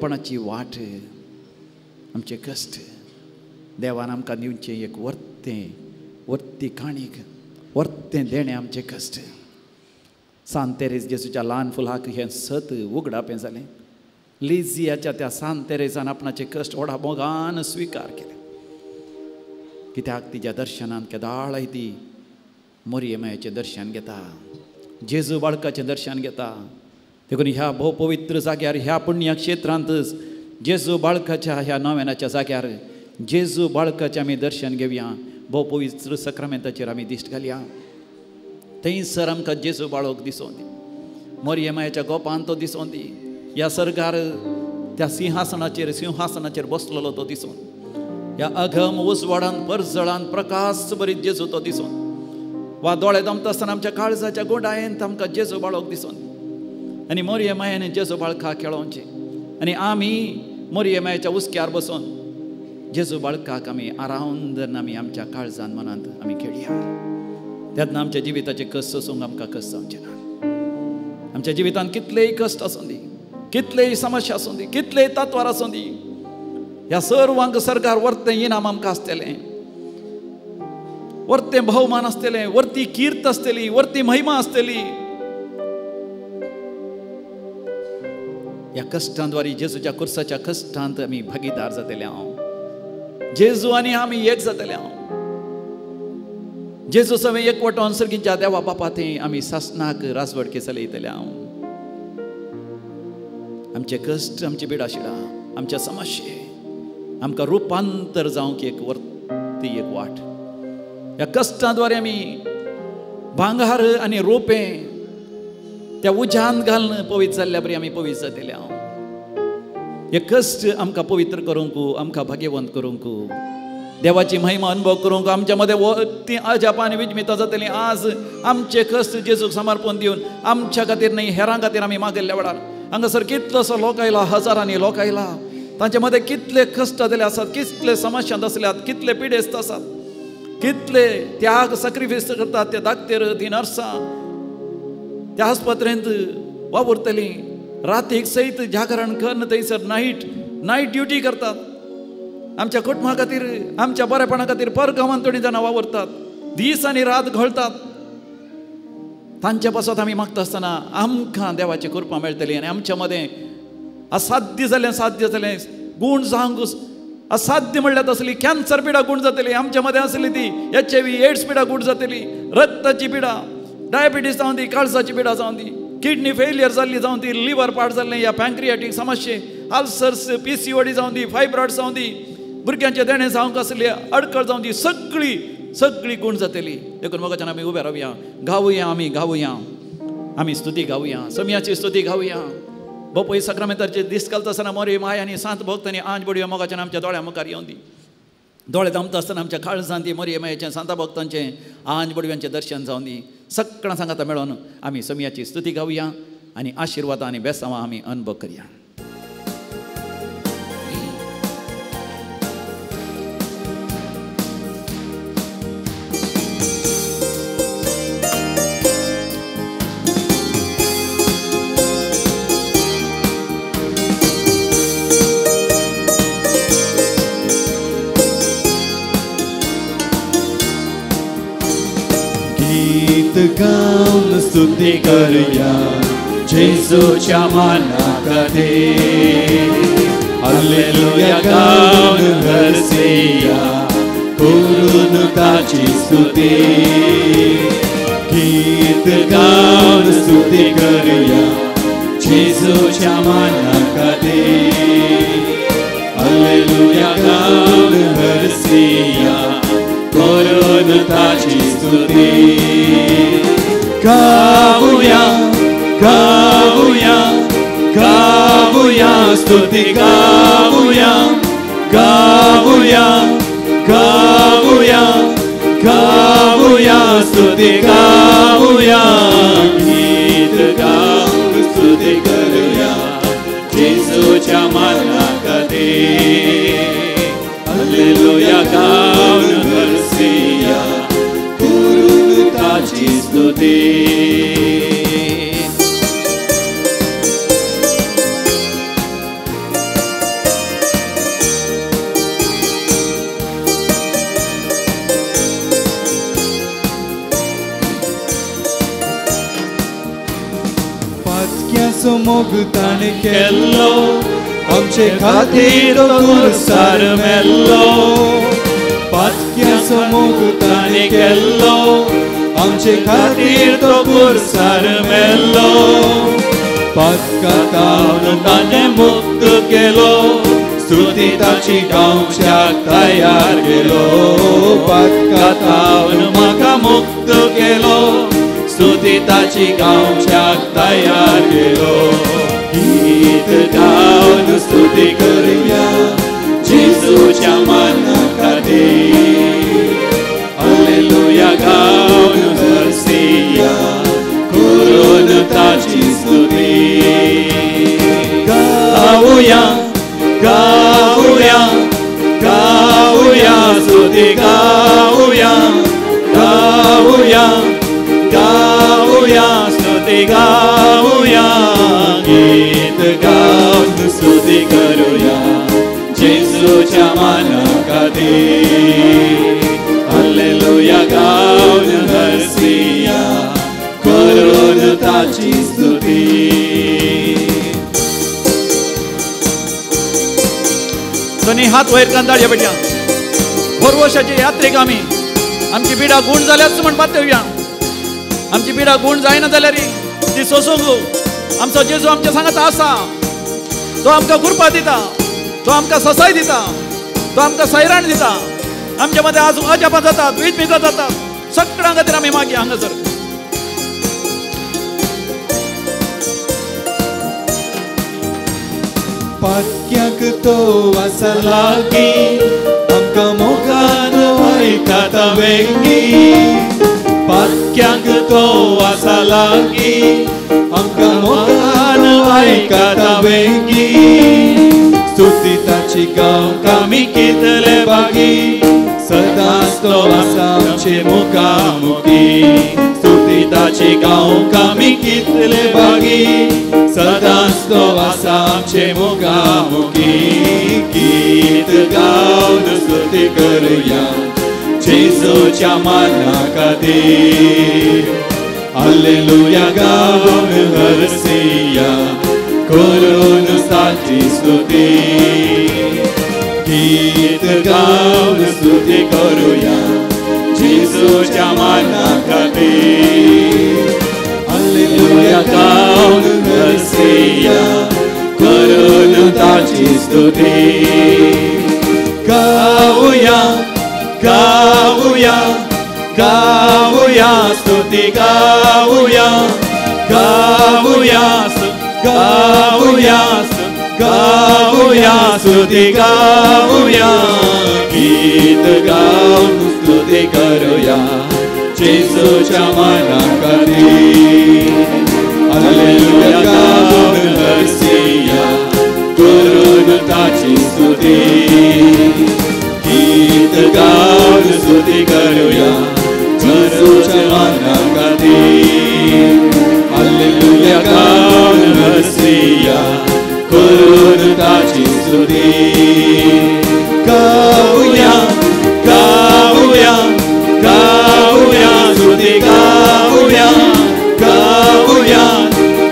देवपणाची वाट आमचे कश्ट देवान आमकां दिवचें एक वर्तें वर्ती काणीक वर्तें देणें आमचें कश्ट. सांत तेरेज जेजूच्या ल्हान फुलाक हें सत उगडापें जालें. लिजियाच्या त्या सांत तेरेजान आपणाचे कश्ट व्हडा मोगान स्विकार केले. कित्याक तिच्या दर्शनान केदाळाय ती मोरये मायेचें दर्शन घेता, जेजू बाळकाचें दर्शन घेता. देखून ह्या भोव पवित्र जाग्यार ह्या पुण्य क्षेत्रांत जेजू बाळकाच्या ह्या नव्यानाच्या जाग्यार जेजू बाळकाचें आमी दर्शन घेवया. भोव पवित्र सक्रमेंताचेर आमी दिश्ट घालया. थंयसर आमकां जेजू बाळक दिसों दी, मोरये मायेच्या गोपान तो दिसों दी, ह्या सर्गार त्या सिंहासनाचेर सिंहासनाचेर बसलेलो तो दिसों, ह्या अघम उजवाडान परजळान प्रकाश बरीत जेजू तो दिसों, वा दोळे दमता आसतना आमच्या काळजाच्या गोडायेन आमकां जेजू बाळक दिसों. आनी मोरये मायेन जेजू बाळकाक खेळोवचें आनी आमी मोरये मायेच्या हुस्क्यार बसून जेजू बाळकाक आमी आरावन धरून आमी आमच्या काळजान मनांत आमी खेळया. तेन्ना आमच्या जिविताचे कश्ट सोसूंक आमकां कश्ट जावचें ना. आमच्या जिवितांत कितलेय कश्ट आसूं दी, कितलेय समस्या आसूं दी, कितलेय तत्वार आसूं दी, ह्या सर्वांक सरकार वर्तें इनाम आमकां आसतलें, वर्तें भोवमान आसतलें, वर्ती कीर्त आसतली, वर्ती महिमा आसतली. ह्या कश्टांद्वारी जेजूच्या कुर्साच्या कश्टांत आमी भागीदार जातले. हांव जेजू आनी आमी एक जातले. हांव जेजू सवें एकवटोन सर्गीच्या देवा बापा थंय आमी सासनाक राजवडके चलयतले. हांव आमचे कश्ट, आमची बिडाशिडां, आमच्या समस्ये आमकां रुपांतर जावंक एक वर्ती एक वाट. ह्या कश्टांद्वारे आमी भांगार आनी रोपें त्या उज्यांत घालून पवित्र जाल्ल्या बरी आमी पवित्र जातले. हांव हे कश्ट आमकां पवित्र करूंक, आमकां भाग्यवंत करूंक, देवाची महिमा अनुभव करूंक आमच्या मदें ती अजापां आनी विजमितां जातलीं. आज आमचे कश्ट जेजूक समर्पण दिवन आमच्या खातीर न्हय हेरां खातीर आमी मागिल्ल्या वेळार हांगासर कितलोसो लोक आयला, हजारांनी लोक आयला. तांचे मदें कितले कश्ट जाल्ले आसात, कितले समस्यांत आसल्यात, कितले पिडेस्त आसात, कितले त्याग सॅक्रिफायस करतात ते दाक्तेर, ती नर्सां त्या आस्पत्रेंत वावुरतलीं, रातीक सयत जागरण करून थंयसर नायट नायट ड्युटी करतात. आमच्या कुटुंबा खातीर, आमच्या बरेपणा खातीर परगांवांत थोडीं जाणां वावुरतात, दीस आनी रात घोळटात. तांचे पासत आमी मागता आसतना आमकां देवाची कृपा मेळटली आनी आमच्या मदें असाध्य जालें साध्य जालें गूण जावंक असाध्य म्हणल्यार तसली कॅन्सर पिडा गूण जातली आमच्या मदें आसली ती HIV AIDS पिडा गूण जातली, रक्ताची पिडा, डायबिटीज जावं दी, काळजाची पिडा जावं दी, किडनी फेलियर जाल्ली जावं ती, लिवर पाड जाल्लें या पँक्रियाटीक समस्ये, अल्सर्स, PCOD जावं दी, फायब्रॉयड जावं दी, भुरग्यांचे देणें जावंक आसली अडकळ जावं दी, सगळी सगळी गूण जातली. देखून मोगाच्यान आमी उबे रावया, गावया, आमी गावया, आमी स्तुती गावया, समयाची स्तुती गावया. बापूय साक्रामेंताचे दीस घालता आसतना मोरी माय आनी सांत भक्त आनी आंज बडयो मोगाच्यान आमच्या दोळ्या मुखार येवन दी. दोळे दामता आसतना आमच्या काळजांत ती मोरये मायेचें सांता भक्तांचें आंज बडव्यांचें दर्शन जावन दी. सगळ्यां सांगाता मेळोन आमी समयाची स्तुती गावया आनी आशिर्वादां आनी बेसांवां आमी अनुभव करया. गाऊन स्तुती करूया जेजूच्या मानाखातीर, हालेलुया गाऊन हरसिया करून ताची स्तुती. गीत गाऊन स्तुती करूया जेजूच्या मानाखातीर, हालेलुया गाऊन हरसिया करून ताची स्तुती. गाऊया गाऊया गाऊया स्तुती गाऊया गाऊया गाऊया गाऊया स्तुती गाऊया. गीत गाऊन स्तुती करूया जेजूच्या मानाखातीर, हालेलुया गाऊन हरसिया करून ताची स्तुती. पातक्यांचो मोग ताणें केल्लो, आमचे खातीर तो खुर्सार मेल्लो. पातक्यांचो मोग ताणें केल्लो, आमचे खातीर तो खुर्सार मेल्लो. पातकां ताणें मुक्त केलो, स्तुती ताची गावच्याक तयार केलो. पातकां म्हाका मुक्त केलो, स्तुती ताची गावच्याक तयार केलो. गीत गावन स्तुती करुया जेजूच्या माना खातीर. हालेलुया गावन हरसिया करून ताची स्तुती. गावया गावया गावया स्तुती गावया गावया गावया स्तुती गावया. गीत गावन स्तुती करुया जेजूच्या माना खातीर. हालेलुया गावन हरसिया करून ताची स्तुती. दोन्ही हात वयर कांदाळया बेट्या. भरवशाचे यात्रेक आमी आमची पिडा गुण जाल्याच म्हणपाक येवया. आमची पिडा गुण जायना जाल्यार ती सोसूंक आमचो जेजू आमच्या सांगात आसा. तो आमकां कृपा दिता, तो आमकां ससाय दिता, तो आमकां सैराण दिता. आमच्या मदें आज अजापां जातात, वीज जातात. सगळ्यां खातीर आमी मागीर हांगासर पातक्यांक तो आसा लागीं, आमकां मोगान आयकता वेंगी. पातक्यांक तो आसा लागीं, आमकां मोगान आयकता वेंगी. स्तुती ताची गावंक आमी कितले बागी, सदांच तो आसा आमचे मुखामुखी. स्तुती ताची गावंक आमी कितले बागी, सदांच तो आसा आमचे मुखामुखी. गीत गावन स्तुती करुया जेजूच्या माना खातीर. हालेलुया गावन हरसिया करून ताची स्तुती. गीत गावन स्तुती करुया जेजूच्या माना खातीर. हालेलुया गावन हरसिया करून ताची स्तुती. गावया गावया गावया स्तुती गावया गावया गावया गावया स्तुती गावया. गीत गावन स्तुती करुया जेजूच्या माना खातीर. हालेलुया गावन हरसिया करून ताची स्तुती. गीत गावन स्तुती करुया जेजूच्या माना खातीर. हालेलुया गावन हरसिया करून ताची स्तुती. गावया गावया गावया स्तुती गावया गावया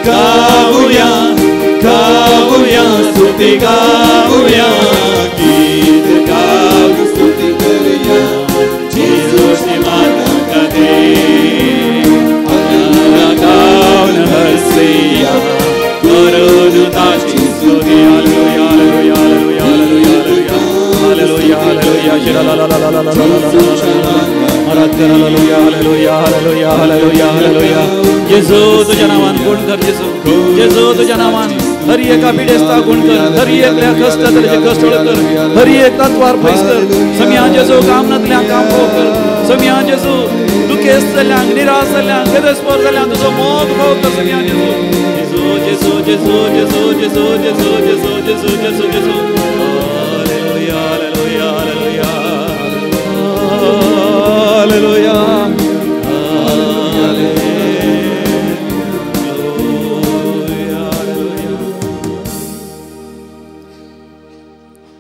गावया गावया स्तुती गावया. गीत गावन स्तुती करुया जेजूच्या माना खातीर. हालेलुया गावन हरसिया करून ताची स्तुती. Hallelujah hallelujah hallelujah hallelujah hallelujah hallelujah hallelujah hallelujah hallelujah hallelujah. जेजू तुझ्या नावान गुण कर जेजू, जेजू तुझ्या नावान हर एका पिडेस्ता गुण कर, हर एकल्या कष्ट जाल्याचे कष्ट कर, हर एक तत्वार पयस कर. समिया जेजू काम नातल्या काम कर, समिया जेजू दुखेस्त जाल्यांक, निराश जाल्यांक, बेदस्पर जाल्यांक तुजो मोग भोग कर. समिया जेजू जेजू जेजू जेजू जेजू जेजू जेजू जेजू जेजू जेजू. Hallelujah hallelujah hallelujah hallelujah hallelujah.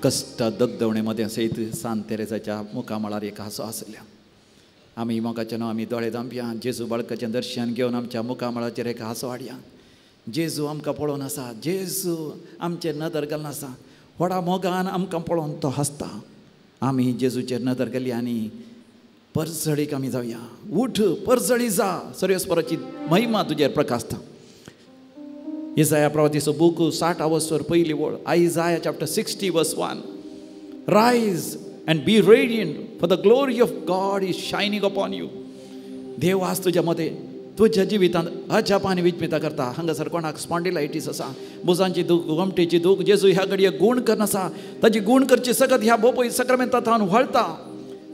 कश्ट दगदवणे मदें सयत सांत तेरेजाच्या मुखामळार एक हांसो आसल्या. आमी मोगाच्या नांव आमी दोळे धांपया. जेजू बाळकाचें दर्शन घेवन आमच्या मुखामळाचेर एक हांसो हाडया. जेजू आमकां पळोवन आसा, जेजू आमचेर नदर घालून आसा, व्हडा मोगान आमकां पळोवन तो हांसता. आमी जेजूचेर नदर घाली आनी परजळीक आमी जावया. उठ, परजळी जा, सर्वेस्पराची महिमा तुजेर प्रकाशता. इजाया प्रवातीचो बूक 60 वसर पयली वळ, Isaiah chapter 60 verse 1. Rise and be radiant, for the glory of God is shining upon you. देव आज तुज्या मदें तुज्या जिवितांत अजाप आनी विजमिता करता. हांगासर कोणाक स्पॉन्डिलायटीस आसा, भुजांची दूख, गोमटेची दूख, जेजू ह्या घडये गूण करनासा, ताजी गूण करची सगत ह्या बोपय सक्रामेंता थावन व्हाळता.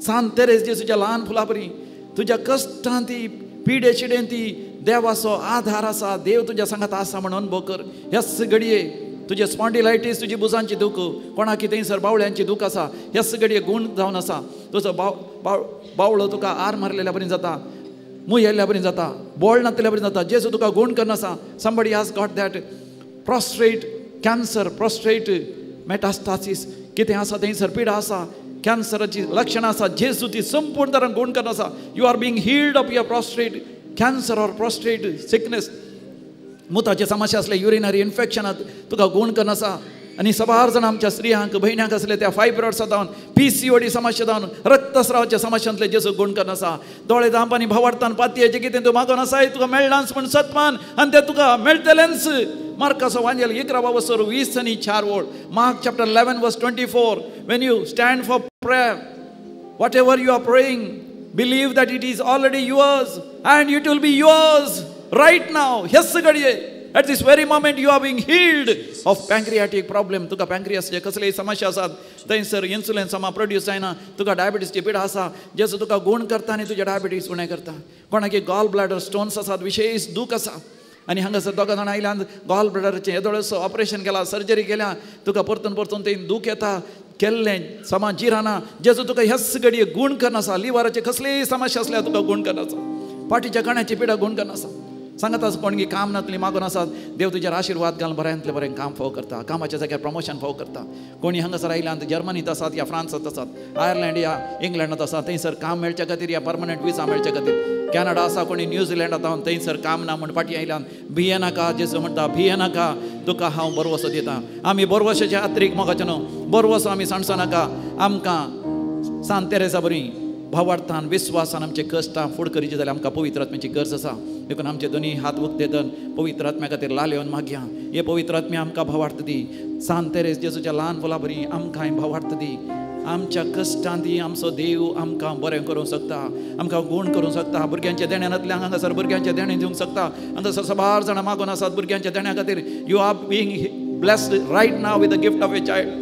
सांत तेरेज जेजूच्या ल्हान फुलां बरी तुज्या कश्टान ती पिडे शिडेन ती देवाचो आधार आसा, देव तुज्या सांगात आसा म्हण अनुभव कर. ह्याच घडये तुजे स्पॉन्डिलायटीस, तुजी भुजांची दूख, कोणाक थंयसर बावळ्यांची दूख आसा, ह्याच घडये गूण जावन आसा. तुजो बावळो तुका आर मारलेल्या बरी जाता, मुयेल्ल्या बरी जाता, बोळ नातल्या बरी जाता. जेजू तुका गूण करनासा. Somebody has got that prostate cancer, prostate metastasis कितें आसा थंयसर पिडा आसा, कॅन्सराची लक्षणां आसा, जेजू ती संपूर्ण तरान गूण करनासा. You are being healed of your prostate cancer or prostate sickness. मुताचे समस्या आसले, युरिनरी इन्फेक्शनात तुका गूण करनासा. आनी सबार जाण आमच्या स्त्रियांक भयण्यांक आसले त्या फायब्रॉड्सा जावन, PCOD समस्या जावन, रक्तस्रावाच्या समस्यांतले जेजू गूण करनासा. दोळे धांप आनी भावार्थान पातयेचें कितें तूं मागोन आसाय तुका मेळनाच म्हण सतमान, आनी तें तुका मेळटलेंच. मार्काचो वांजेल 11 वसर 20 आनी 4 वळ, Mark chapter 11 verse 24. When you stand for prayer, whatever you are praying, believe that it is already yours and it will be yours right now. ह्याच घडये at this very moment you are being healed of pancreatic problem. तुका पँक्रियासचे कसलेय समस्या आसात, थंयसर insulin समा produce जायना, तुका डायबिटीसची पिडा आसा, जेजू तुका गूण करता आनी तुज्या डायबिटीस उणें करता. कोणाक गॉल ब्लॅडर स्टोन्स आसात, विशेश दूख आसा, आनी हांगासर दोगां जाणां आयल्यान गॉल ब्लॅडरचें येदोळसो ऑपरेशन केलां, सर्जरी केल्या, तुका परतून परतून तें दूख येता, केल्लें समा जिराना, जेजू तुका ह्याच घडये गूण करनासा. लिवराचे कसलेय समस्या आसल्यार तुका गूण करनासा. पाटीच्या कण्याची पिडा गूण करनासा. सांगत आसा कोणगी काम नातली मागून आसात, देव तुजेर आशिर्वाद घालून बऱ्यांतलें बरें काम फाव करता, कामाच्या जाग्यार प्रमोशन फाव करता. कोणी हांगासर आयल्यान जर्मनीत आसात या फ्रांसांत आसात, आयर्लंड या इंग्लंडांत आसात, थंयसर काम मेळच्या खातीर या परमनंट विजा मेळच्या खातीर, कॅनडा आसा, कोणी न्यूझिलंडात आसा, थंयसर काम ना म्हण फाटीं आयल्यान भियेनाका. जेजू म्हणटा भियेनाका, तुका हांव बरवसो दिता. आमी बरवशाचे आत्रीक मोगाचें न्हू, बरवसो आमी सांडचो नाका. आमकां सांत तेरेसा बरी भावार्थान विस्वासान आमचे कश्टां फुड करीचे जाल्यार आमकां पवित्र आत्म्याची गरज आसा. देखून आमचे दोनी हात उक्ते धरून पवित्र आत्म्या खातीर लालेवन मागया. हे पवित्र आत्म्या आमकां भावार्थ दी. सांत तेरेज जेजूच्या ल्हान फुलां बरी आमकांय भावार्थ दी. आमच्या कश्टांत आमचो देव आमकां बरें करूंक शकता, आमकां गूण करूंक शकता. भुरग्यांच्या देण्यानांतल्यान हांगासर भुरग्यांचें देणें दिवंक शकता. हांगासर सबार जाणां मागून आसात भुरग्यांच्या देण्या खातीर. You are being blessed right now with the gift of a child.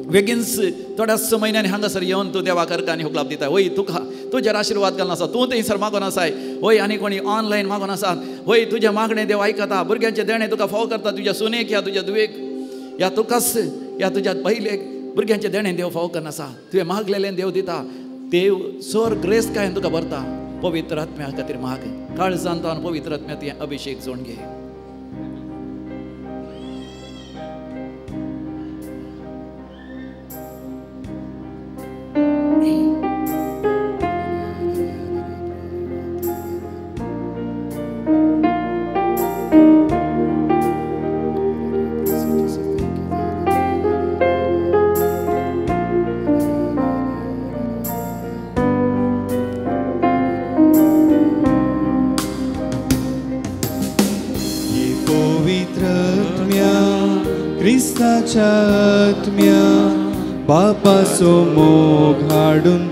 बेगीनच थोड्याच म्हयन्यांनी हांगासर येवन तूं देवा करका आनी हुकलाप दिता. वय तुका तुजेर आशिर्वाद घालून आसा, तूं थंयसर मागून आसाय. वय आनी कोणी ऑनलायन मागून आसात, वय तुजें मागणें देव आयकता. भुरग्यांचें देणें तुका फाव करता, तुज्या सुनेक या तुज्या धुवेक या तुकाच या तुज्या पयलेक भुरग्यांचें देणें देव फाव करना आसा. तुवें मागलेलें देव दिता. देव सोर ग्रेस काय तुका भरता. पवित्र आत्म्या खातीर माग, काळजांत पवित्र आत्म्या तुवें अभिशेक जोड घे. आत्म्या बापाचो मोग हाडून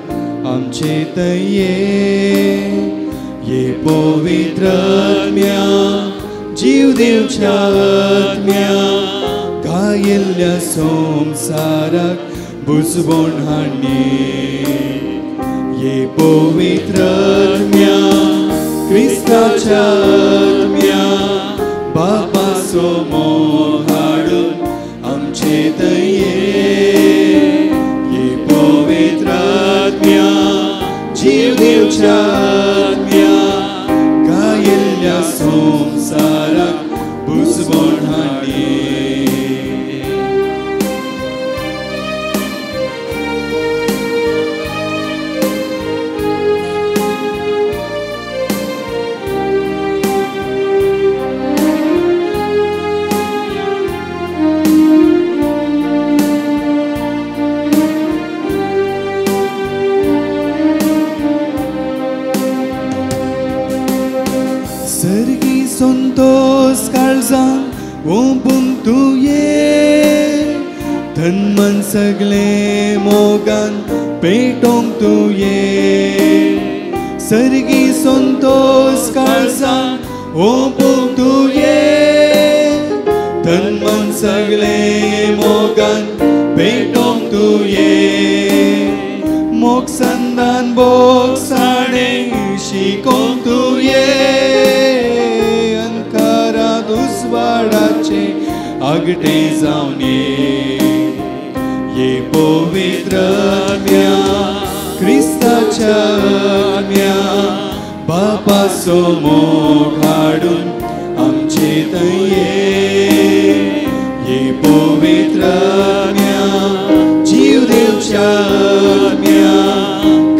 आमचे तये, ये पवित्र आत्म्या जीव दिवच्या आत्म्या गायिल्ल्या संवसाराक बुजवण हाडणे, ये पवित्र आत्म्या क्रिस्ताच्या आत्म्या बापाचो मोग हाडून आमचे दये, ये पवित्र आत्म्या जीव दिवच्या आत्म्या गायिल्ल्या संवसाराक बुजवण हाडणे. तूं ये, तन मन सगळे मोगान पेटोवंक तूं ये, सर्गी संतोष काळजान ओंपूंक तूं ये, तन मन सगळे मोगान पेटोवंक तूं ये, मोग संदान भोगसाणे शिकोवंक तूं ये, अंकारांत उजवाडाचे आगटे जावन ये, ये पवित्र आत्म्या क्रिस्ताच्या आत्म्या बापाचो मोग हाडून आमचे थंय ये, ये पवित्र आत्म्या जीव दिवच्या आत्म्या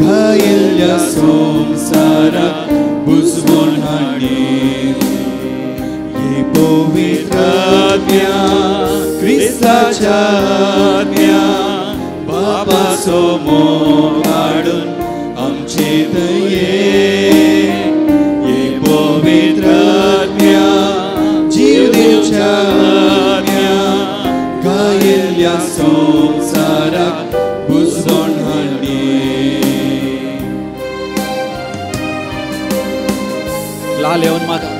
घायल्ल्या संवसाराक बुजवण हाडून, ये पवित्र आत्म्या क्रिस्ताच्या आत्म्या बापाचो मोग हाडून आमचे थंय ये, ये पवित्र आत्म्या जीव दिवच्या आत्म्या घायल्ल्या संवसाराक बुजवण हाडून. लाल येवन मागा,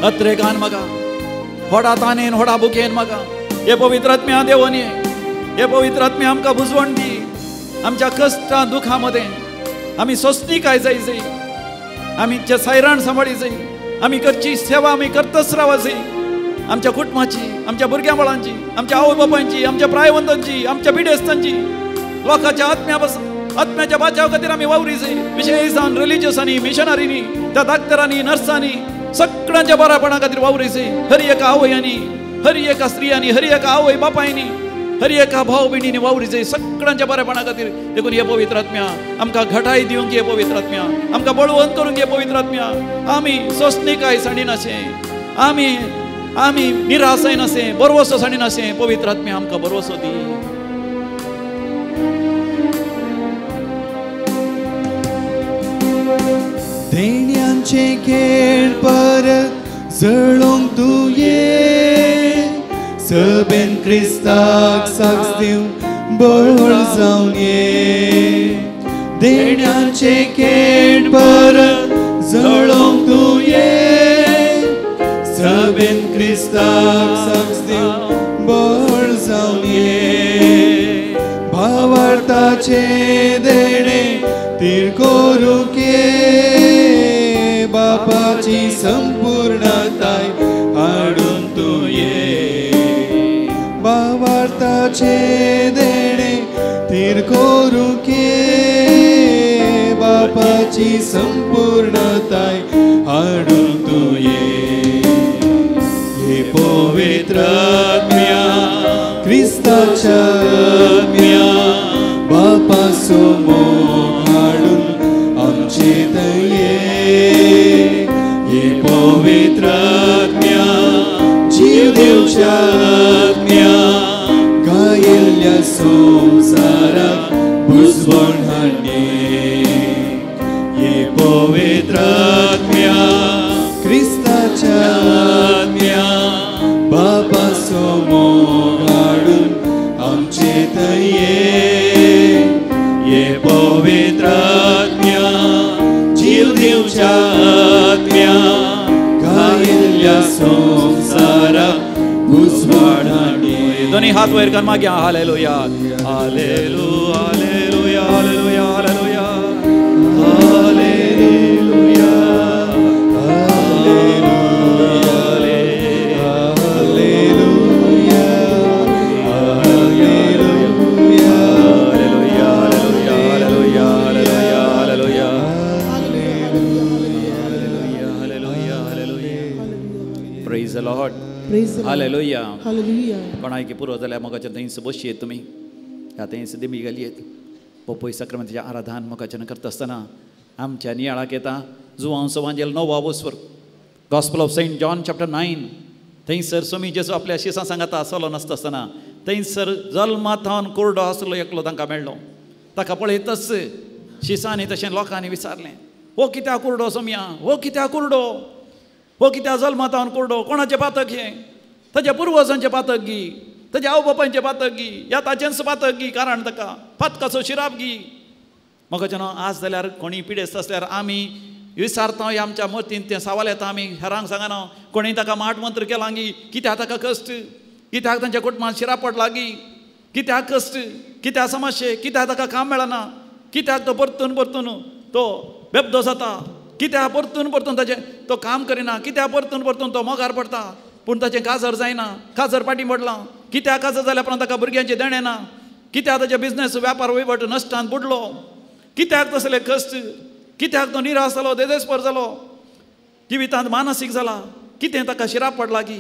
अत्रेगान मागा, होडा तानेन होडा बुकेन मागा, हे पवित्र आत्म्या देवन ये, हे पवित्र आत्म्या आमकां बुजवण दी, आमच्या कश्टां दुखां मदें आमी सोंसणीकाय जाय जाय, आमी सायराण सांबाळी जाय, आमी करची सेवा आमी करतच रावा जाय, आमच्या कुटुंबाची, आमच्या भुरग्यां बाळांची, आमच्या आवय बापायची, आमच्या प्रायवंतांची, आमच्या पिडेस्तांची, लोकांच्या आत्म्या बस आत्म्याच्या बाचाव खातीर आमी वावरी जाय, विशेश जावन रिलिजियसांनी, मिशनरींनी, त्या डाक्टरांनी, नर्सांनी, सगळ्यांच्या बऱ्यापणा खातीर वावरी जाय. हर एका आवयांनी, हर एका स्त्रियांनी, हर एका आवय बापायनी, हर एका भाव भयणींनी वावरी जाय सगळ्यांच्या बऱ्यापणा खातीर. देखून हे पवित्र आत्म्या आमकां घटाय दिवंक, हे पवित्र आत्म्या आमकां बळवंत करूंक, हे पवित्र आत्म्या आमी सोंसणीकाय सांडिनाशें, आमी आमी निरासाय नासें, बरवसो सांडिनाशें, पवित्र आत्म्या आमकां बरवसो दी. देण्यांचे खेळ परत जळोवंक तूं ये, सभेन क्रिस्ताक साक्ष दिवंक बळ जावन ये, देण्यांचे खेळ परत जळोवंक तूं ये, सभेन क्रिस्ताक साक्ष दिवंक बळ जावन ये, भावार्थाचे देणे तीर करूंक ये, बापाची संपूर्णताय हाडून तूं ये, भावार्थाचे देणे तीर करूंक ये, बापाची संपूर्णताय हाडून तूं ये, हे पवित्र आत्म्या क्रिस्ताच्या आत्म्या बापाचो मोग हाडून आमचे थंय ये, हे पवित्र आत्म्या जीव दिवच्या आत्म्या घायल्ल्या संवसाराक बुजवण हाडून, हे पवित्र आत्म्या क्रिस्ताच्या आत्म्या बापाचो मोग हाडून आमचे थंय ये, हे पवित्र आत्म्या जीव दिवच्या आत्म्या घायल्ल्या संवसाराक बुजवण हाडून. दोन्ही हात वयर कर मागया, hallelujah hallelujah hallelujah hallelujah hallelujah hallelujah hallelujah hallelujah hallelujah hallelujah hallelujah hallelujah hallelujah hallelujah. Praise the Lord. Hallelujah. Hallelujah. कोणाक पुरो जाल्यार मोगाच्या थंयस बसयेत तुमी, ह्या थंयस दिमी घालयेत. पोपोय साक्रमेंताचें आराधन मोगाच्यान करता आसतना आमच्या नियाळाक येता जुवांव सवांजेल नवो वस्वर gospel of Saint John chapter 9. थंयसर स्वामी जेजू आपल्या शिसां सांगाता चलो नासता आसतना थंयसर जल्माथावन कोरडो आसलो एकलो तांकां मेळ्ळो. ताका पळयतच शिसांनी तशें लोकांनी विचारलें, हो कित्याक कुरडो सोमया, हो कित्याक कुरडो, हो कित्याक जल्माथावन कुरडो, कोणाचें पातक हें? ताच्या पुर्वजांचें पातक गी, ताच्या आवय बापायचें पातक गी, ह्या ताचेंच पातक गी, कारण ताका पातकाचो शिराप गी. म्हाका आज जाल्यार कोणी पिडेस्त आसल्यार आमी विसारता, आमच्या मतींत तें सवाल येता, आमी हेरांक सांगना कोणी ताका माट मंत्र केला गी, कित्याक ताका कश्ट, कित्याक तांच्या कुटुंबांत शिराप पडला गी, कित्याक कश्ट, कित्याक समस्ये, कित्याक ताका काम मेळना, कित्याक तो परतून परतून तो बेबदो जाता, कित्याक परतून परतून ताचें तो काम करिना, कित्याक परतून परतून तो मोगार पडटा पूण ताचें काजर जायना, काजर पाटी पडलां, कित्याक काजर जाल्या उपरांत ताका भुरग्यांचें देणें ना, कित्याक ताचे बिजनेस व्यापार वयवट नश्टान बुडलो, कित्याक तसले कश्ट, कित्याक तो निराश जालो, देदेस्पर जालो, जिवितांत मानसीक जाला, कितें ताका शिराप पडला गी,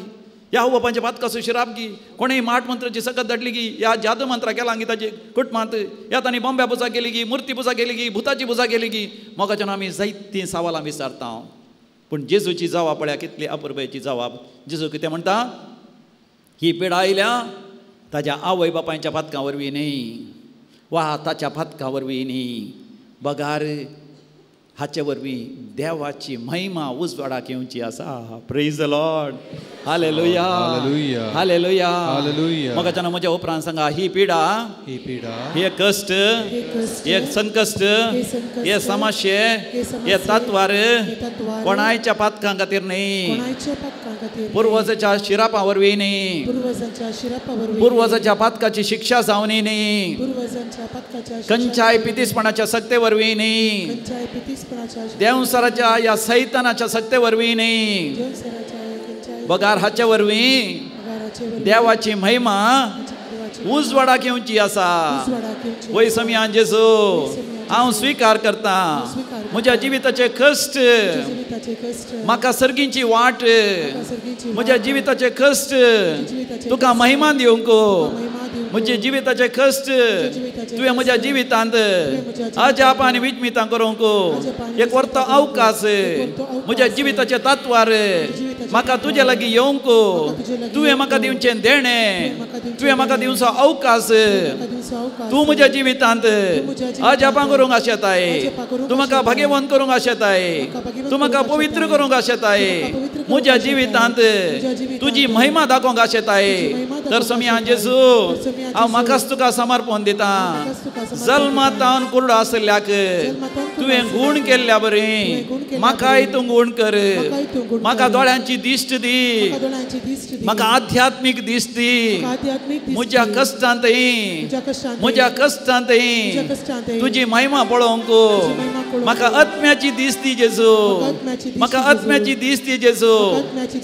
ह्या आवय बापायच्या पातकाचो शिराप गी, कोणेय माट मंत्राची सकत धाडली गी, ह्या जादू मंत्रा केला गी ताजे कुटुंबांत, ह्या तांणी बॉम्ब्या पुजा केली गी, मुर्ती पुजा केली गी, भुताची पुजा केली गी. मोगाच्यान आमी जायतीं सवालां विचारता, पूण जेजूची जवाब पळया कितली अपुरबायेची जवाब. जेजू कितें म्हणटा, ही पिडा आयल्या ताज्या आवय बापायच्या पातकां वरवीं न्ही वा ताच्या पातकां वरवीं न्ही, बगार हाचे वरवीं देवाची महिमा उजवाडाक येवची आसा. Praise the Lord. Hallelujah, hallelujah, hallelujah. म्हाका म्हज्या उपरांत सांगा, ही पिडा, ही पिडा, हे कश्ट, हे संकश्ट, हे समस्ये, हे तत्वार कोणायच्या पातकां खातीर न्ही, पुर्वजाच्या शिरापा वरवीं न्ही, पुर्वजाच्या पातकाची शिक्षा जावनी न्ही, खंयच्याय पितीसपणाच्या सक्ते वरवीं न्ही, देवसराच्या या सैतानाच्या सक्ते वरवीं न्ही, बगार हाचे वरवीं देवाची महिमा उजवाडाक येवची आसा. वय समियान जेजू हांव स्विकार करता म्हज्या जिविताचे कश्ट, म्हाका सर्गींची वाट, म्हज्या जिविताचे कश्ट तुका महिमा दिवंक, म्हज्या जिविताचे कश्ट तुवें म्हज्या जिवितांत अजाप आनी विचमितां करूंक एक वर्तो अवकाश, म्हज्या जिविताचे तत्वार म्हाका तुजे लागीं येवंक तुवें म्हाका दिवचें देणें, तुवें म्हाका दिवचो अवकाश, तूं म्हज्या जिवितांत अजापां करूंक आशेताय, तूं म्हाका भाग्यवंत करूंक आशेताय, तूं म्हाका पवित्र करूंक आशेताय, म्हज्या जिवितांत तुजी महिमा दाखोवंक आशेताय. तर समियान जेजू हांव म्हाकाच तुका समर्पण दिता. जल्मातावन कुरडो आशिल्ल्याक तुवें गूण केल्ल्या बरी म्हाकाय तूं गूण कर, म्हाका दोळ्यांची दिश्ट दी, म्हाका आध्यात्मीक दिश्ट दी, म्हज्या कश्टांतय, म्हज्या कश्टांतय तुजी महिमा पळोवंक म्हाका आत्म्याची दिश्ट दी जेजू, म्हाका आत्म्याची दिश्ट दी जेजू.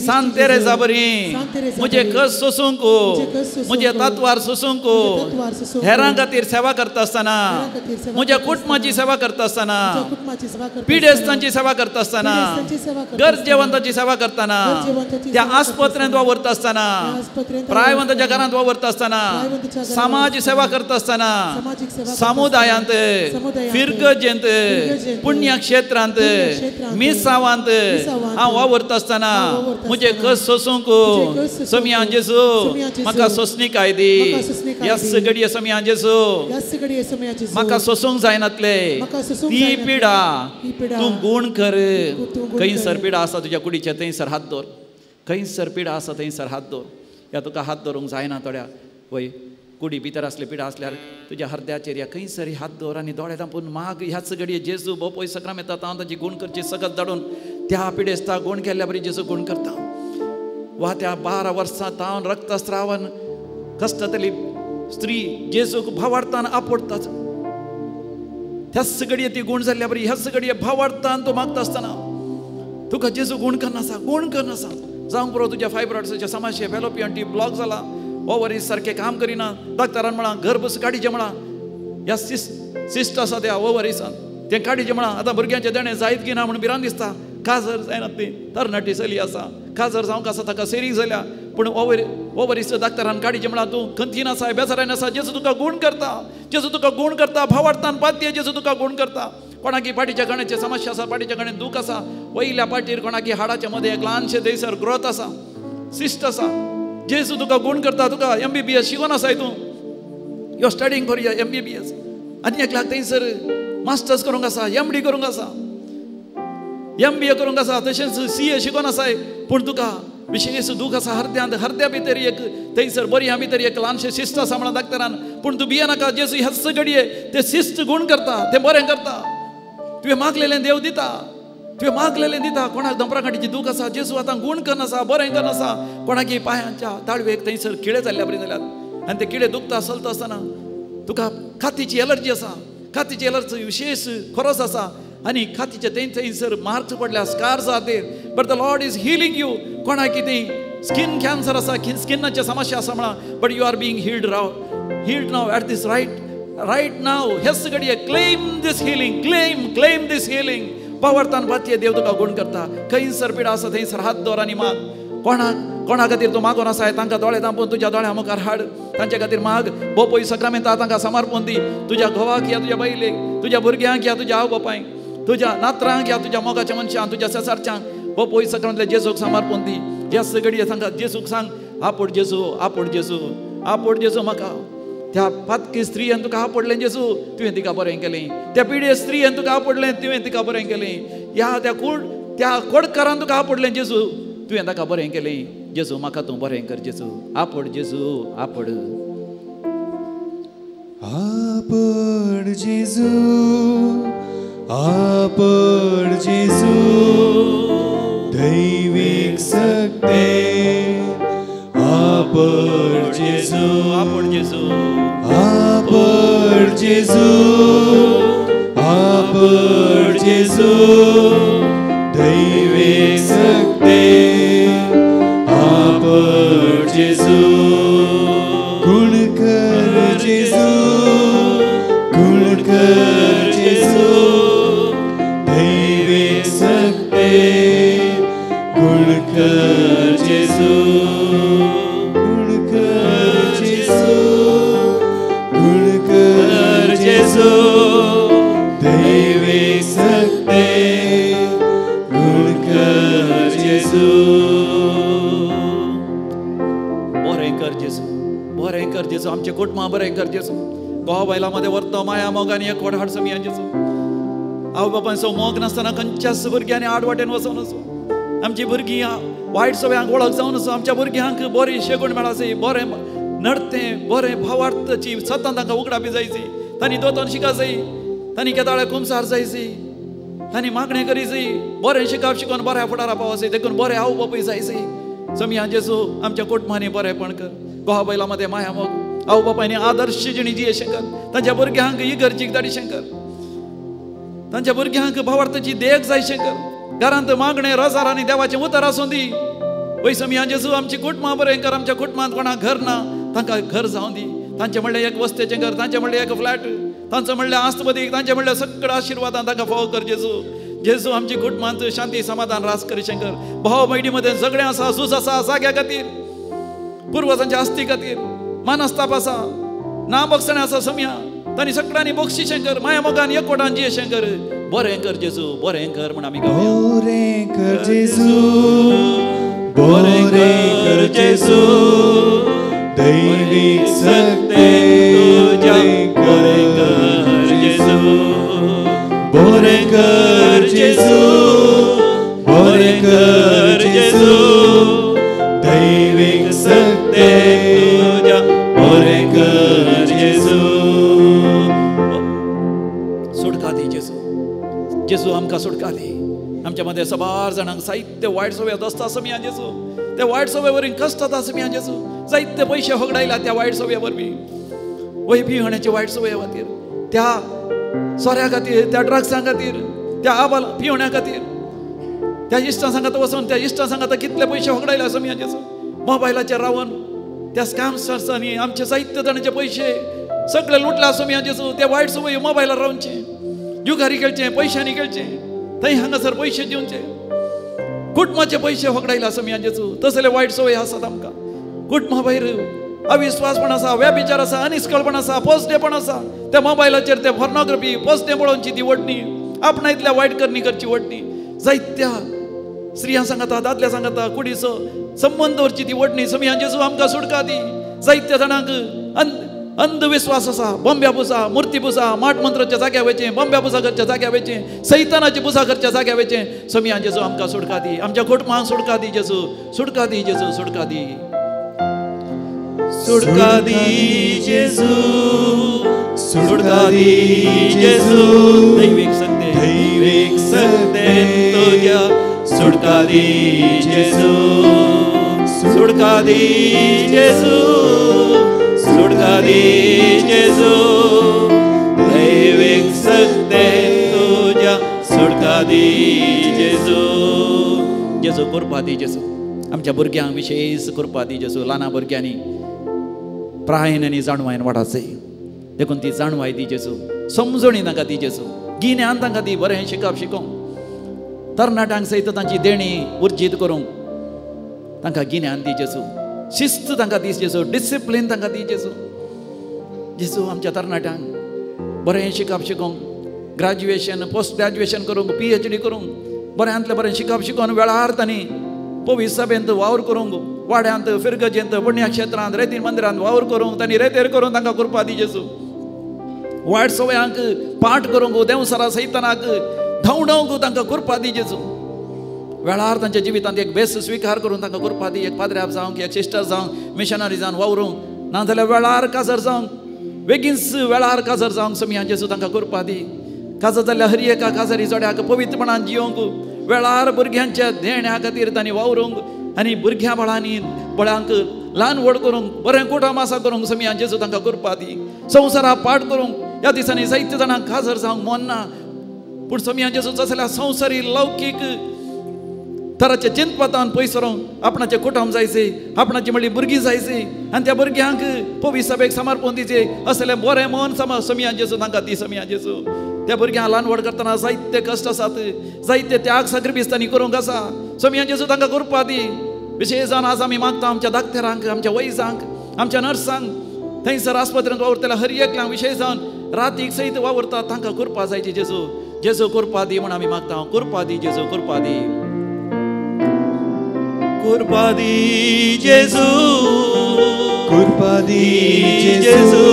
सांत तेरेजा बरी म्हजे कश्ट सोसूंक, म्हजे तत्वार सोसूंक, हेरां खातीर सेवा करता आसतना, म्हज्या कुटुंबाची सेवा करता आसतना, पिडेस्तांची सेवा करता आसतना, गरजेवंताची सेवा करतना, त्या आस्पत्रेंत वावरता आसतना, प्रायवंताच्या घरांत वावरता आसतना, समाज सेवा करता आसतना, समुदायांत, फिरगजेंत, पुण्यक्षेत्रांत, मिसावांत हांव वावरता आसतना म्हजे कश्ट सोसूंक समियान जेजू म्हाका सोंसणीकाय दी. ह्याच घडये समियान जेजू म्हाका सोसूंक जायनातले ती पिडा तूं गूण कर. खंयसर पिडा आसा तुज्या कुडीचे थंयसर हात दवर, खंयसर पिडा आसा थंयसर हात दवर. ह्या तुका हात दवरूंक जायना थोड्या वय कुडी भितर आसले पिडा आसल्यार तुज्या हरद्याचेर ह्या खंयसर हात दवर आनी दोळे धांपून माग. ह्याच घडये जेजू भोव सक्राम येता हांव ताची गूण करची सगत धाडून त्या पिडेस्ता गूण केल्ल्या बरी जेजू गूण करता. वा त्या 12 वर्सां तावन रक्तस्रावन कश्टांतली स्त्री जेजूक भावार्थान आपडटाच, ह्याच घडये ती गूण जाल्ल्या बरी ह्याच घडये भावार्थान तो मागता आसतना तुका जेजू गूण करनासा, गूण करनासा. जावंक पुरो तुज्या फायब्रॉइड्साच्या समस्या, फेलोपियन ट्यूब ब्लॉक जाला, ओवरीज सारकें काम करिना, डॉक्टरान म्हळां गर्भ काडीचें म्हळां, ह्या सिस्ट आसा त्या ओवरीसान तें काडीचें म्हळां. आतां भुरग्यांचें देणें जायत की ना म्हूण भिरांत दिसता. काजर जायना ती तरणाटी चली आसा, काजर जावंक आसा ताका सेरीक जाल्या, पूण ओवरीस डॉक्टरान काडीचें म्हळां. तूं खंतीन आसा, बेजारान आसा, जेजू तुका गूण करता, जेजू तुका गूण करता. भावार्थान पाद्य जेजू तुका गूण करता. कोणाकी पाटीच्या कण्याची समस्या आसा, पाटीच्या कण्यान दूख आसा, वयल्या पाटीर कोणाकी हाडाच्या मदें एक ल्हानशें थंयसर ग्रोथ आसा, सिस्ट आसा, जेजू तुका गूण करता. तुका MBBS शिकोन आसाय तूं, you are studying for your MBBS, आनी एकल्याक थंयसर मास्टर्स करूंक आसा, MD करूंक आसा, MBA करूंक आसा, तशेंच CA शिकोन आसाय, पूण तुका विशेष दूख आसा हरद्यांत, हरद्या भितर एक थंयसर बरयां भितर एक ल्हानशें शिस्त आसा म्हणा डाक्टरान, पूण तूं भियेनाका. जेजू ह्याच घडये तें शिस्त गूण करता, तें बरें करता. तुवें मागलेलें देव दिता, तुवें मागलेलें दिता. कोणाक दोंपरा काठीची दूख आसा, जेजू आतां गूण करना आसा, बरें करना आसा. कोणाकी पांयांच्या ताळवेक थंयसर किडे जाल्ल्या बरी जाल्यात आनी ते किडे दुखता चलता आसतना तुका कातीची एलर्जी आसा, कातीची एलर्जी विशेष खोरोस आसा आनी कातीचे थंय थंयसर मार्क्स पडल्या, स्कार्स आसा ते, but the Lord is healing you. कोणाक कितें स्कीन कॅन्सर आसा, स्किनाचे समस्या आसा म्हणा, but you are being healed Rao, healed now at this right now. हेच घडये claim this healing, claim claim this healing. पावरतान पातये देव तुका गूण करता. खंयसर पिडा आसा थंयसर हात दवर आनी माग. कोणाक कोणा खातीर तूं मागून आसा तांकां दोळे धांपून तुज्या दोळ्या मुखार हाड, तांचे खातीर माग. बोपोय सक्रामेंता तांकां समर्पण दी. तुज्या घोवाक या तुज्या बायलेक, तुज्या भुरग्यांक या तुज्या आवय बापायक, तुज्या नात्रांक या तुज्या मोगाच्या मनशांक, तुज्या शेजारच्यांक बोपोय सक्रामेंतल्या जेजूक समर्पण दी. ह्याच घडये तांकां जेजूक सांग, आपोड जेजू, आपोड जेजू, आपोड जेजू म्हाका. त्या पातकी स्त्रियेन तुका आपडलें जेजू, तुवें तिका बरें केलें. त्या पिडे स्त्रियेन तुका आपडलें, तुवें तिका बरें केलें. ह्या त्या त्या कोडकारान तुका आपडलें जेजू, तुवें ताका बरें केलें. जेजू म्हाका तूं बरें कर जेजू, आपड जेजू, आपड. आपड जेजू, आपड जेजू, दैवीक सक्ते. आपड जेजू, आपड जेजू, आपड जेजू, आपड जेजू, दैवीक सक्ते. आपड जेजू, गुण कर जेजू, गुण कर जेजू, दैवीक सक्ते. गुण कर जेजू, गुण कर जेजू, गुण कर जेजू, दैवीक सक्ते. गुण कर जेजू. बरें कर जेजू, बरें कर जेजू, आमचें कुटुंबां बरें कर जेजू. घोव बायलां मदें व्हरतो माया मोगान एकवट हाड समिया जेजू. आवय बापायचो मोग नासतना खंयच्याच भुरग्यांनी आड वाटेन वचोन वचो. आमची भुरगीं वायट सवयांक वळख जावन आसा. आमच्या भुरग्यांक बरी शेगूण मेळासी, बरें नडतें, बरें भावार्थाची सतान तांकां उगडापी जायची. तांणी दोतोन शिका जाय, तांणी केदाळे कुमसार जायची, तांणी मागणें करी जाय, बरें शिकाप शिकोन बऱ्या फुडारा पावसी. देखून बरें आवय बापूय जायची. समिया जेजू आमच्या कुटुंबांनी बरेंपण कर. घोवा बायलां मदें माया मोग, आवय बापायनी आदर्श जिणी जियेशें कर. तांच्या भुरग्यांक इगर्जीक धाडिशें कर, तांच्या भुरग्यांक भावार्थाची देख जायशें कर. घरांत मागणें रजार आनी देवाचें उतर आसूं दी. वय समिया जेजू आमची कुटुंबां बरें कर. आमच्या कुटुंबांत कोणाक घर ना तांकां घर जावं दी. तांचें म्हणल्यार एक वस्तेचें घर, तांचें म्हणल्यार एक फ्लॅट, तांचो म्हणल्यार आस्तबदीक, तांचें म्हणल्यार सगळ्या आशिर्वादान तांकां फावो कर जेजू. जेजू आमची कुटुंबांत शांती समाधान रास करिशें कर. भाव भयणी मदें झगडें आसा, झूज आसा, जाग्या खातीर, पुर्वजांच्या आस्ती खातीर मानस्ताप आसा, ना बक्षणें आसा समिया, तांणी सगळ्यांनी बक्षिशें कर. माया मोगान एकवटान जियेशें कर. बरें कर जेजू, बरें कर म्हण आमी गावया. बरें कर जेजू, बरें कर जेजू, दैवीक सक्ते. बरें कर जेजू, बरें कर जेजू, बरें कर जेजू, दैवीक सक्ते. बरें कर जेजू. सुटका दी जेजू, जेजू आमकां सुटका दी. आमच्या मदें सबार जाणांक जायते वायट सवय दसता समिया जेजू. ते वायट सवय वरवीं कश्ट जाता समिया जेजू. जायते पयशे होगडायला त्या वायट सवये वरवीं, वय पिवण्याची वायट सवये खातीर, त्या सोऱ्या खातीर, त्या ड्रग्सां खातीर, त्या आबाल पिवण्या खातीर, त्या इश्टां सांगात वचून त्या इश्टां सांगात कितले पयशे होगडायले समिया जेजू. मोबायलाचेर रावन त्या स्कॅमस्टर्सांनी आमचे जायते जाणांचे पयशे सगळे लुटले समिया जेजू. ते वायट सवय मोबायलार रावचे, जुगारी खेळचे, पयशांनी खेळचे, थंय हांगासर पयशे दिवचे, कुटुंबाचे पयशे होगडायले समिया जेजू. तसले वायट सवय आसात आमकां. कुटुंबा भायर अविश्वासपण आसा, व्यभिचार आसा, अनिस्कळपण आसा, पोसडेपण आसा. त्या मोबायलाचेर ते पोर्नोग्राफी पोसडे पळोवची ती वडणी, आपणा इतल्या वायट करणी करची वडणी. जायत्या स्त्रियां सांगता, दादल्या सांगता, कुडीचो संबंद दवरची ती वडणी. समिया जेजू आमकां सुटका दी. जायत्या जाणांक अंधविश्वास आसा, बोंब्या पुजा, मुर्ती पुजा, माट मंत्राच्या जाग्या वयचें, बोंब्या पुजा करच्या जाग्या वयचें, सैतानाची पुजा करच्या जाग्या वयचें. सोमिया जेजू आमकां सुटका दी, आमच्या कुटुंबांक सुटका दी जेजू, सुटका दी जेजू, सुटका दी, सुटका दी जेजू, सुटका दी जेजू. दैवीक सक्ते, दैवीक सक्ते तुज्या, सुटका दी जेजू, सुटका दी जेजू, सुटका दी जेजू. दैवीक सक्ते तुज्या, सुटका दी जेजू. जेजू कृपा दी जेजू, आमच्या भुरग्यांक विशेष कृपा दी जेजू. ल्हाना भुरग्यांनी प्रायन आनी जाणवायन वाडाचें, देखून ती जाणवाय दी जेजू, समजणी तांकां दी जेजू, गिन्यान तांकां दी, बरें शिकप शिकोवंक, तरणाट्यांक सयत तांची देणी उर्जीत करूंक तांकां गिन्यान दी जेजू, शिस्त तांकां दी जेजू, डिसिप्लीन तांकां दी जेजू. जेजू आमच्या तरणाट्यांक बरें शिकप शिकोवंक, ग्रॅज्युएशन पोस्ट ग्रॅज्युएशन करूंक, PhD करूंक, बऱ्यांतलें बरें शिकप शिकोवन वेळार तांणी पवित्र सभेंत वावर करूंक, वाड्यांत, फिरगजेंत, पुण्यक्षेत्रांत, रेतीन मंदिरांत वावर करूंक, तांणी रेतेर करूंक तांकां कृपा दी जेजू. वायट सवयांक पाठ करूंक, देंवसरा सैतानाक धांवडावंक तांकां कृपा दी जेजू. वेळार तांच्या जिवितांत एक बेस स्विकार करून तांकां कृपा दी, एक पाद्र्याब जावंक, एक सिस्टर जावंक, मिशनरी जावन वावरूंक, नाजाल्यार वेळार काजर जावंक, बेगीनच वेळार काजर जावंक सोमिया जेजू तांकां कृपा दी. काजर जाल्यार हर एका काजरी जोड्याक पवित्रपणान जियोंक, वेळार भुरग्यांच्या देण्या खातीर तांणी वावरूंक आनी भुरग्यां बाळांनी बळांक ल्हान व्हड करूंक, बरें कुटुंब आसा करूंक सोमिया जेजू तांकां कृपा दी. संवसारा पाठ करूंक ह्या दिसांनी जायते जाणांक काजर जावंक मन ना, पूण सोमिया जेजू जाल्यार संवसारी लौकीक तराचे चिंतपातान पयस सरोंक आपणाचें कुटुंब जायचें, आपणाची म्हणली भुरगीं जायची आनी त्या भुरग्यांक पवित्र सभेक समर्पण दिवचें असलें बरें मन सोमिया जेजू तांकां दी. सोमिया जेजू त्या भुरग्यांक ल्हान व्हड करतना जायते कश्ट आसात, जायते त्याग साक्रिफीस तांणी करूंक आसा. सोमिया जेजू तांकां कृपा दी. विशेष जावन आज आमी मागता आमच्या दाक्तेरांक, आमच्या वैजांक, आमच्या नर्सांक, थंयसर आस्पत्रेंत वावुरतल्या हर एकल्यांक, विशेष जावन रातीक सयत वावुरता तांकां कृपा जायची जेजू. जेजू कृपा दी म्हूण आमी मागता. कृपा दी जेजू, कृपा दी, कृपा दी जेजू, कृपा दी जेजू.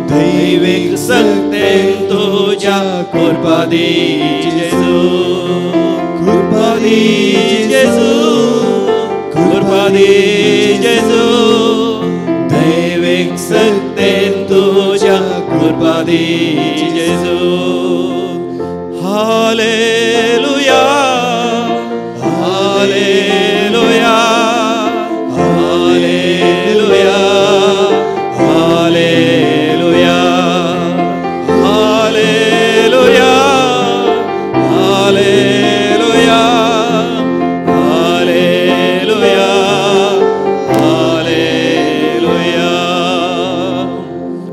दैवीक सक्ते तुज्या, कृपा दी जेजू, कृपा दी जेजू, कृपा दी जेजू. दैवीक सक्ते तुज्या, कृपा दी जेजू. Hallelujah, hallelujah, hallelujah, hallelujah, hallelujah, hallelujah, hallelujah, hallelujah.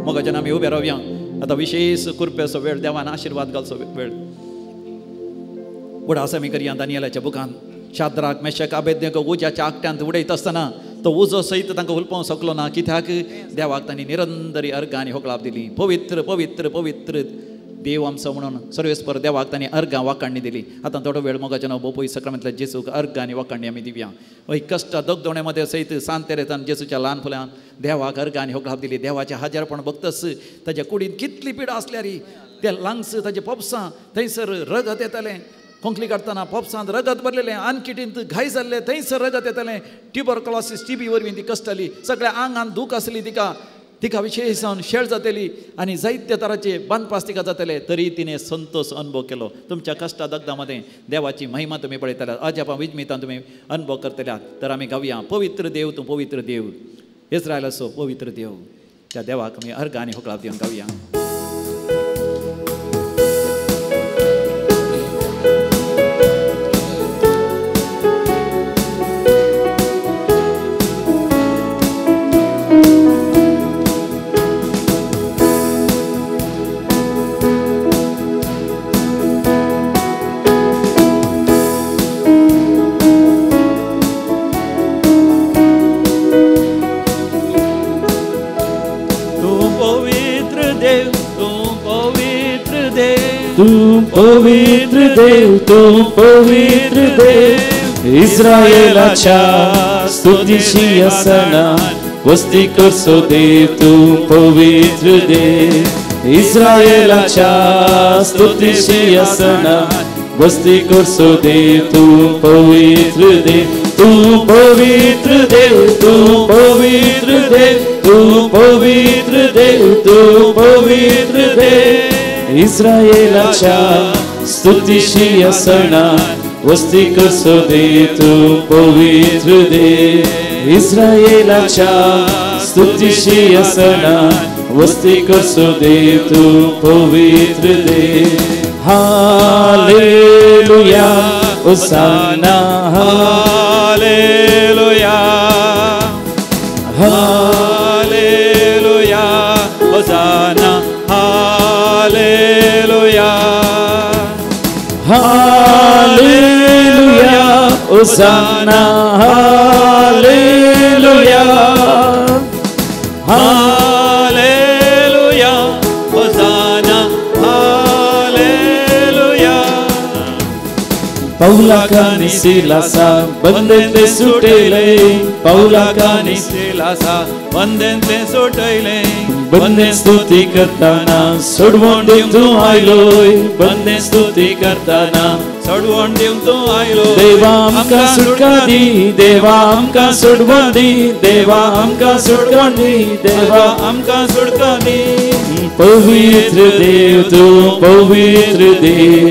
मोगाच्यान आमी उबे रावया. आतां विशेष कृपेचो वेळ, देवान आशिर्वाद घालचो वेळ. फुडें आसा आमी करया दानियलाच्या बुकान शाद्राक मेशक आबेदनेगो उज्याच्या आकट्यांत उडयत आसतना तो उजो सयत तांकां हुलपोवंक शकलो ना, कित्याक देवाक तांणी निरंतरी अर्गां आनी होकळाप दिली. पवित्र पवित्र पवित्र देव आमचो म्हणून सर्वेस्पर देवाक तांणी अर्गां वाकाणणी दिली. आतां थोडो वेळ मोगाचें नांव बोपोई सक्रामेंतल्या जेजूक अर्गां आनी वाकाणणी आमी दिवया. हय कश्ट दगदोणे मदें सयत सांत तेरेसान जेजूच्या ल्हान फुलान देवाक अर्गां आनी होकळाप दिली. देवाचें हाजेरपण भक्तस ताच्या कुडींत कितली पिडा आसल्यार ते लांग्स ताजे पोपसां थंयसर रगत येतालें. खोंकली काडटना पोपसांत रगत भरलेलें, आनकिटींत घाय जाल्ले थंयसर रगत येतालें. ट्युबरक्लॉसिस टीबी वरवीं ती कश्टली, सगळ्या आंगान दूख आसली तिका, तिका विशेष जावन शेळ जातली आनी जायते तराचे बांदपास तिका जातले, तरी तिणें संतोष अनुभव केलो. तुमच्या कश्टा दगदा मदें देवाची महिमा तुमी पळयतल्यात, अजापां विजमितां तुमी अनुभव करतल्यात. तर आमी गावया, पवित्र देव तूं पवित्र देव, इस्रायलाचो पवित्र देव. त्या देवाक आमी अर्गां आनी होकळाप दिवन गावया. तू पवित्र देव, तू पवित्र देव, इस्रायलाच्या स्तुतीशी असना वस्ती करसो देव तूं पवित्र देव इस्रायलाच्या स्तुतीशी आसना वस्ती करसो देव तूं पवित्र देव तूं पवित्र देव तूं पवित्र देव तूं पवित्र देव तूं पवित्र देव इस्रायलाच्या स्तुतीशी आसना वस्ती करसो देव तूं पवित्र देव इस्रायलाच्या स्तुतीशी आसना वस्ती करसो देव तूं पवित्र देव hallelujah hosanna hallelujah hallelujah hosanna hallelujah hallelujah hosanna hallelujah hallelujah hosanna hallelujah पौलाकानी सिलासा बंदेंतले सुटयले पौलाकानी सिलासा बंदेंतले सुटयले बंदे स्तुती करताना सोडवण दिवंक तूं आयलोय बंदे स्तुती करताना सोडवण दिवंक तूं आयलो देवा आमकां सुटका दी देवा आमकां सोडवण दी देवा आमकां सोडवण दी देवा आमकां सुटका दी पवित्र देव तूं पवित्र देव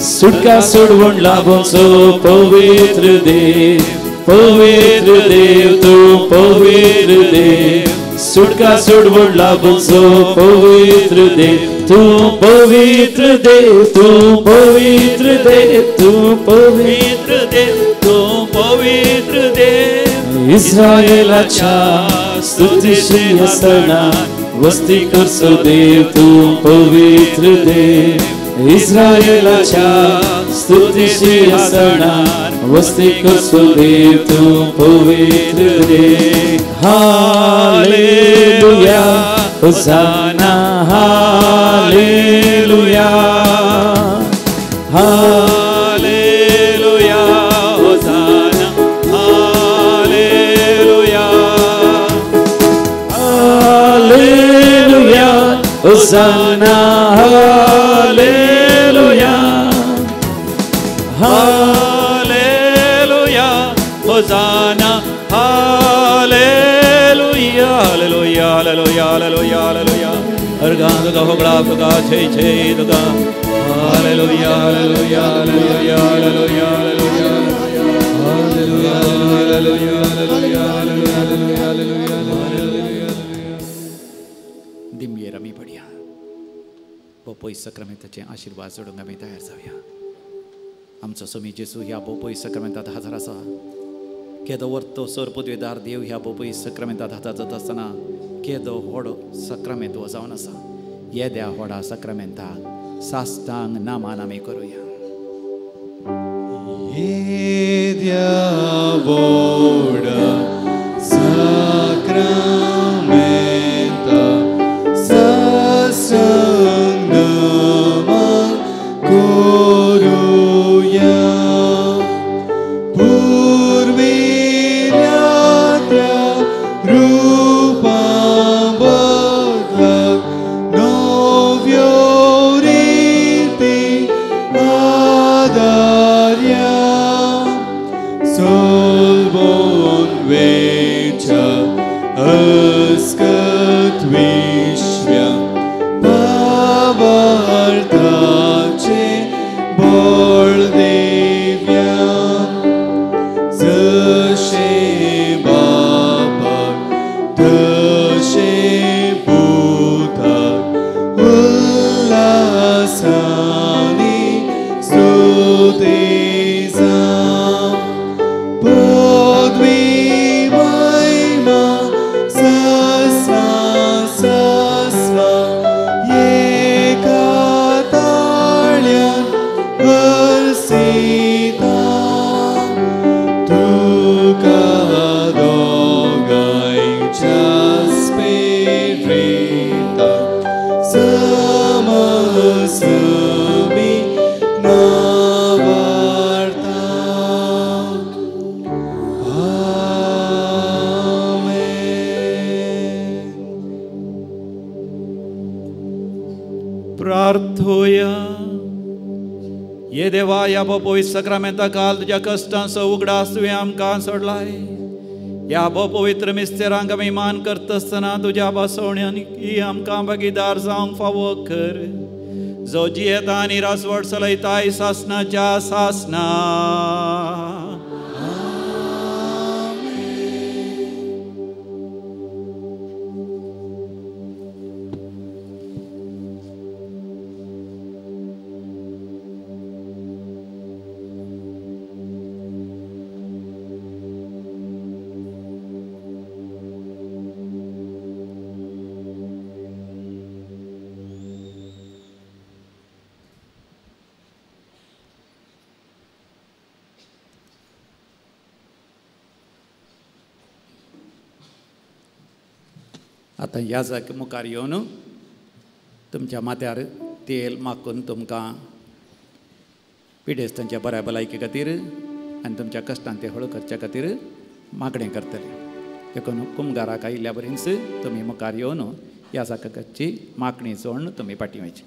सुटका सोडवण लाभोचो पवित्र देव पवित्र देव तूं पवित्र देव सुटका सोडवण लाभोचो पवित्र देव तूं पवित्र देव तूं पवित्र देव तूं पवित्र देव तूं पवित्र देव इस्रायलाच्या स्तुतीशी आसना वस्ती करसो देव तूं पवित्र देव इस्रायलाच्या स्तुतीशी आसना वस्ती करसो देव तूं पवित्र देव hallelujah hosanna hallelujah hallelujah hosanna hallelujah hallelujah hosanna hallelujah hallelujah hosanna hallelujah hallelujah hallelujah hallelujah hallelujah अर्गा तुका होगळा तुका छे छे तुका hallelujah hallelujah hallelujah hallelujah hallelujah hallelujah hallelujah hallelujah hallelujah. दिमयेर आमी पडया बोपोय सक्रामेंताचे आशिर्वाद जोडूंक आमी तयार जावया. आमचो स्वामी जेजू ह्या बोपोय सक्रामेंतात हजर आसा. केदो वर्तो सर पदवेदार देव ह्या बोपोय सक्रामेंतात हजर जाता आसतना केदो व्हड सक्रामेंत हो जावन आसा. येद्या व्हडा सक्रामेंताक साष्टांग नामान आमी करुया. येद्या व्हडा सक्रामेंता साष्टांग नमन करुया पुर्विल्ल्या त्या रुपा बदलाक नव्यो रिती आदार्या सोलवून वेच्या अस्कत विश्व्या भावार्थाचे बळ दिव्या जशें बापाक तशें पुताक उल्हासानी स्तुती जावं पदवी महिमा ससा प्रार्थोया. ये देवा, ह्या पवित्र सक्रामेंता काल तुज्या कश्टांचो उगडास तुवें आमकां सोडलाय. ह्या पवित्र मिस्तेरांक आमी मान करता आसतना तुज्या बसवण्यान आमकां भागीदार जावंक फावो कर, जो जियेता आनी राजवट चलयताय सासनाच्या सासना. आतां ह्या जाग मुखार येवन तुमच्या माथ्यार तेल माखून तुमकां पिडेस्तांच्या बऱ्या भलायके खातीर आनी तुमच्या कश्टान ते हळू करच्या खातीर मागणें करतले. देखून कुमगाराक आयिल्ल्या बरीच तुमी मुखार येवन ह्या जागाची मागणी चोवन तुमी फाटीं वयची.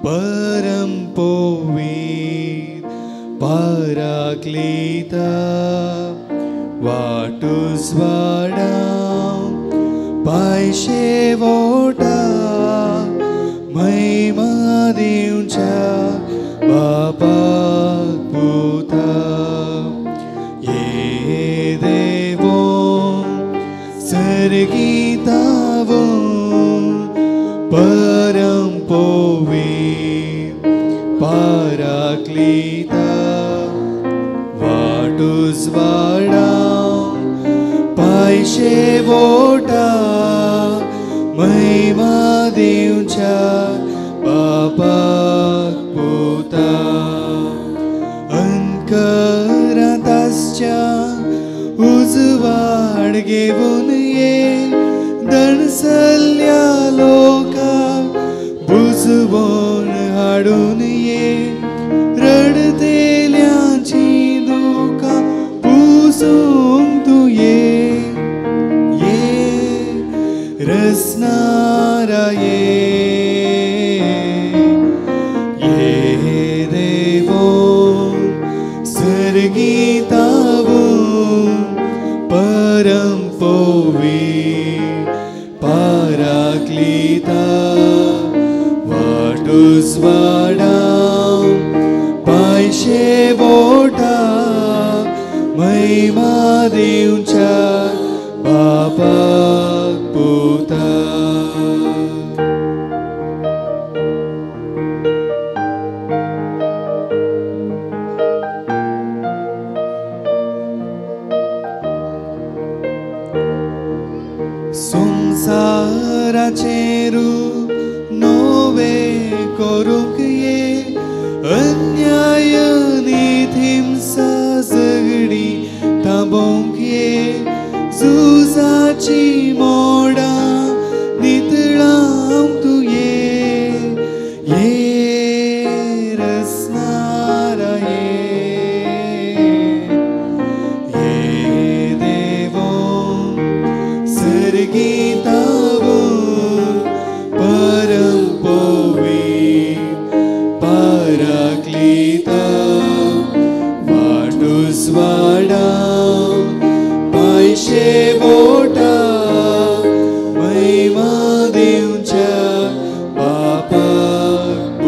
परम पवित्र पाराक्लीता वाटुजवाडा पायशे वोटा महिमा दिवच्या बापाक पुता ये देवो सर्गीतावो परम पवित्र पाराक्लीता वाटुजवाडा पायशे वोटा महिमा दिवच्या बापाक पुता अंकरांतासच्या उजवाड घेवन ये दणसल्या लोकाक बुजवण हाडून ये रडतेल्यांची दुकां पुसूंक तूं ये ये रसनारा ये ये देवो सर्गीतावो परम पवित्र पाराक्लीता वाटुजवाडा पायशे बोटा महिमा दिवच्या बापाक पुता. संसाराचें रूप नवे करूंक ये अन्याय नीत हिंसा झगडी थांबोवंक ये झुजाची मोडां नितळावंक तूं ये ये रसनारा ये ये देवो सर्गीतावो परम पवित्र पाराक्लीता वाटुजवाडा पायशे बोटा महिमा दिवच्या बापाक.